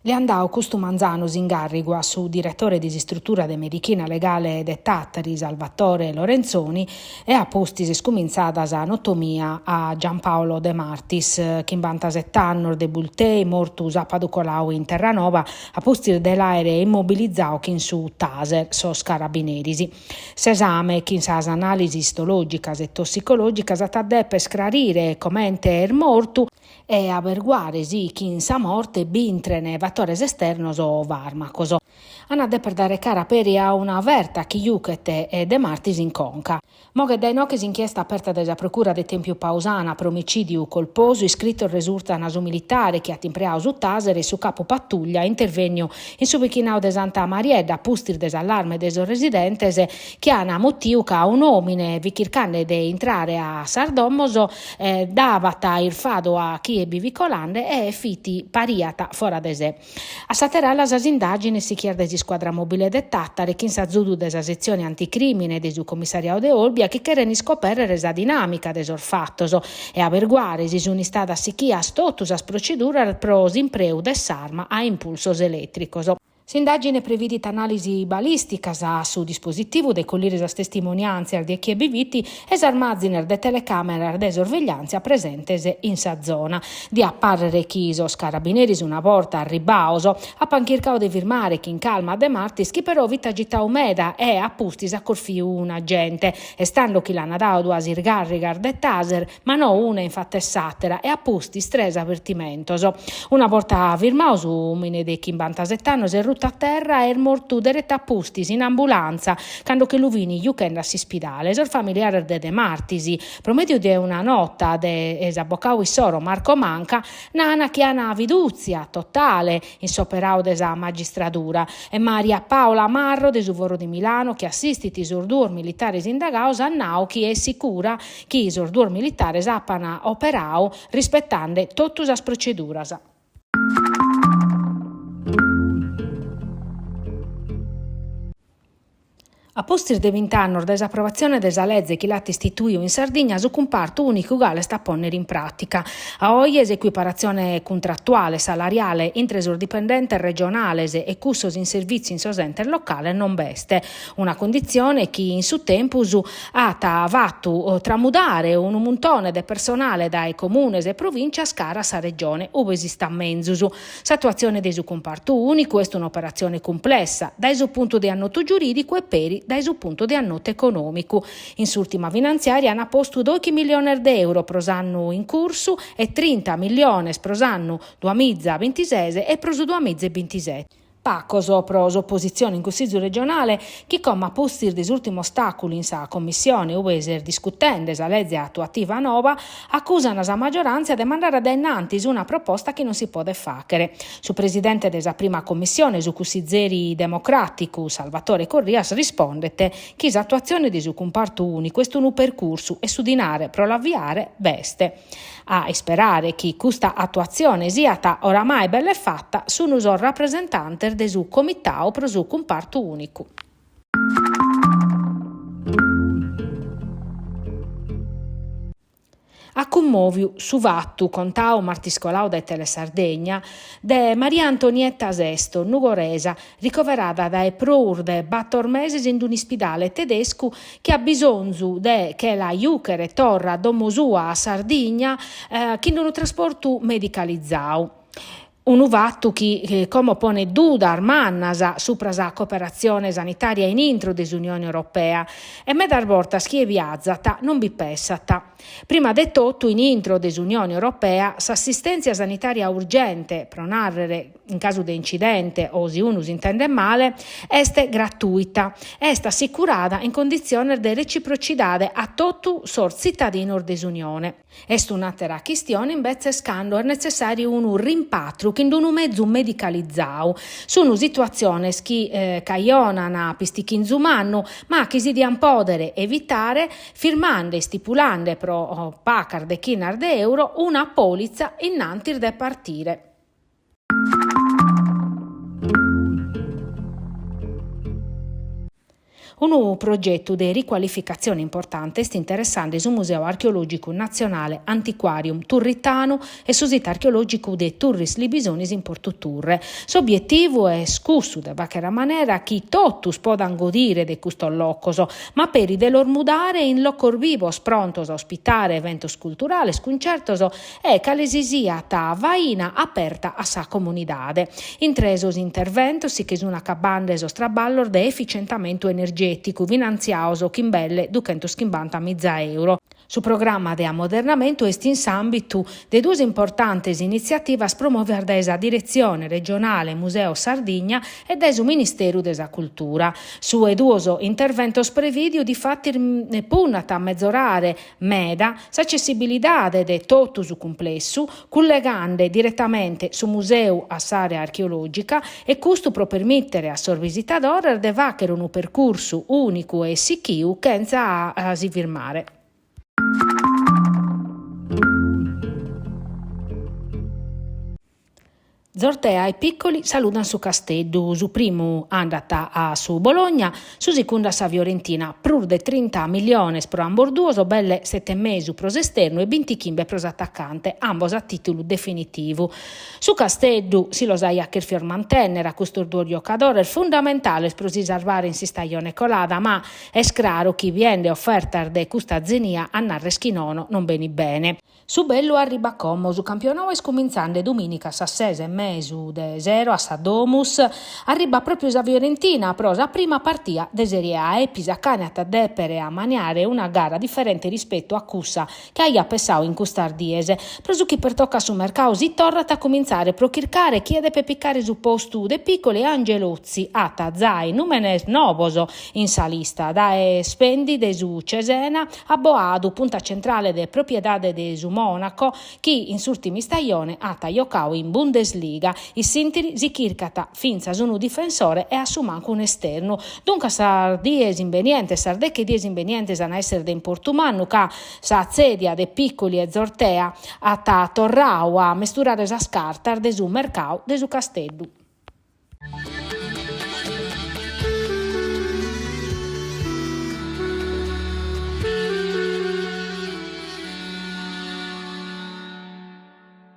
Li an dau custu manzanu s'ingarrigu a su diretore de s'istrutura de Medichina Legale de Tàtari, Salvatore Lorenzoni, e a pustis est cumintzada sa notomia a Giampaolo Demartis, chimbantaset'annos de Bultei, mortu sàpadu colau in Terranova, a pustis de l'àere immobilizau chin su taser sos carabineris. S'esame, chin sas anàlisis istològicas e tossicològicas, at a deper crarire comente est mortu e aberguare si chin sa morte b'intren fatores esternos o fàrmacos. An a deper dare cara peri a una ferta chi juchet Demartis in conca. Moghet dae inoche s'inchiesta aperta dae sa Procura de Tèmpiu Pausana pro omicìdiu colposu, iscritos resurtan su militare chi at impreadu su taser e su capu patuglia intervènniu in su bichinadu de Santa Mariedda a pustis de s'allarme de sos residentes chi an mutiu ca un'òmine fit chircande de intrare a sas domos, dabat irfadu a chie bi fit colande e fit pariat fora de sé. A s'àtera ala sas indàgines sichias dae s'iscuadra mòbile de Tàtari chin s'azudu de sa setzione anticrìmine de su commissariadu de Olbia chi cheren iscopèrrere sa dinàmica de sos fatos e aberguare si sun istadas sichias totu sas proceduras pro s'impreu de s'arma a impulsos elètricos. S'indàgine previdit anàlisi balìsticas a su dispositivu de collire sas testimoniàntzias de chie bi fit e sas màzines de telecàmeras de sorvegliàntzia presentes in sa zona. Diat pàrrere chi sos carabineris una borta arribbados apan chircadu de firmare chin calma a Demartis chi però fit agitadu meda e a pustis at corfiu un'agente. Est tando chi l'an dadu duas isgàrrigas de taser, ma no una in fatu 'e s'àtera e a pustis tres avertimentos. Una borta firmadu su òmine de chimbantaset'annos est rutu a terra e est mortu deretu a pustis in ambulantza cando che lu fin juchende a s'ispidale. Sos familiares de Demartis Pro mèdiu de una nota de s'abocadu issoro Marco Manca, nana chi an fidùtzia totale in s'operadu de sa magistradura e Maria Paola Marro de su Foro de Milano chi assistit sos duos militares indagados at nadu chi est sicura chi sos duos militares apan operadu rispetende totu sas proceduras. A pustis de bint'annos dae s'aprovatzione de sa leze chi l'at istituiu in Sardigna su cumpartu ùnicu uguale est a pònnere in pràtica. A oje s'ecuiparatzione cuntratuale e salariale intre sos dipendentes regionales e cussos in servìtziu in sos entes locales non b'est, una cunditzione chi in su tempus at fatu tramudare unu muntone de personale dae comunes e provìntzias cara a sa Regione, ube s'istat menzus. S'atuatzione de su cumpartu ùnicu est un'operatzione cumplessa, dae su puntu de annotu giurìdicu e peri dae su puntu de annotu econòmicu. In s'ùrtima finantziària ant postu doichi milliones de euro pro s'annu in cursu e trinta milliones pro s'annu duamiza bintises e pro su duamiza e bintisete. Pacos pro s'opositzione in Cussizu regionale, chi como a pustis de s'ùrtimu ostàculu in sa commissione ue s'est discutende sa leze atuativa noba, acusan sa magioràntzia de mandare a dae in antis una proposta chi non si podet fàghere. Su presidente de sa prima commissione, su cussizeri democràticu Salvatore Corrias, rispondet chi s'atuatzione de su cumpartu ùnicu est unu percursu e su dinare pro l'avviare b'est. A isperare chi custa atuatzione siat oramai bella e fata sunt sos rapresentantes de su Comitadu pro su Cumpartu Ùnicu. At cummòviu su fatu, contadu martis coladu dae Telesardegna, de Maria Antonietta Sesto, nugoresa, ricoverada dae prus de bator meses in un'ispidale tedescu chi at bisonzu de che la jùchere torra a domo sua a Sardigna chin unu trasportu medicalizadu. Unu fatu chi como ponet dudas mannas supra sa cooperatzione sanitària in intro de s'Unione Europea e medas bortas chie viazat non bi pessat. Prima de totu in intro de s'Unione Europea s'assistèntzia sanitària urgente, pro nàrrere in casu de incidente o si unu s'intendet male, est gratùita e est assicurada in conditziones de reciprocidade a totu sos tzitadinos de s'Unione. Est un'àtera chistione imbetzes cando est netzessàriu unu rimpàtriu chin unu mezu medicalizadu. Sunt situatziones chi cajonan pistichinzu mannu, ma chi si diant pòdere evitare firmande e istipulande pro pacas dechinas de euro una pòlitza innantis de partire. Unu progetu de ricualificatzione importante est interessende su Museu Archeològicu Natzionale Antiquarium Turritanu e su situ archeològicu de Turris Libisonis in Portu Turre. S'obietivu est cussu de fàghere a manera chi totus podant godire de custos locos, ma peri de los mudare in locos bivos prontos a ospitare eventos culturales, cuncertos e cale si siat faina aperta a sa comunidade. Intre sos interventos si che sunt acabende sos traballos de eficientamentu energèticu finantziados chin belle duchentoschimbantamiza euro. Su programma de ammodernamentu est in s'àmbitu de duas importantes initziativas promòvias dae sa Diretzione Regionale Museos Sardigna e dae su Ministeru de sa Cultura. Su 'e duos interventos prevìdiu difatis punnat a mezorare meda s'accessibilidade de totu su cumplessu, cullegande diretamente su museu a s'àrea archeològica e custu pro permìtere a sos visitadores de fàghere unu percursu ùnicu e sichiu chentza si firmare. Zortea e Piccoli saludant su Casteddu, su primu andat a su Bologna, su segundu a sa Fiorentina, prus de trinta milliones pro ambos duos, belle sete e mesu pro s'esternu e bintichimbe pro s'atacante, ambos a tìtulu definitivu. Su Casteddu si los aiat chèrfios mantènnere a custos duos giocadores fundamentales pro si sarvare in s'istajone colada, ma est craru chi biende ofertas de custa zenia a narrer chi nono non benit bene. Su bellu arribat como, su campionau est cumintzande dumìnica a sas ses e mesu de sero a sa Domus, arribat pròpiu sa Fiorentina pro sa prima partia de Serie A e Pisacane at a dèpere ammaniare una gara diferente rispetu a cussa chi aiat pessadu in custas dies. Pro su chi pertocat su mercadu si torrat a cumintzare pro chircare chie depet picare su postu de Piccoli e Angelozzi at zai nùmenes nobos in sa lista, dae Shpendi de su Cesena a Boadu, punta centrale de propiedade de su Monaco, chi in s'ùrtima istajone at jocadu in Bundesliga. In s'ìnteri si chircat fintzas unu difensore e a su mancu un'esternu. Duncas sas dies imbenientes, sas deche dies imbenientes an a èssere de importu mannu ca sa tzèdia de Piccoli e Zortea at torradu a mesturare sas cartas de su mercadu de su Casteddu.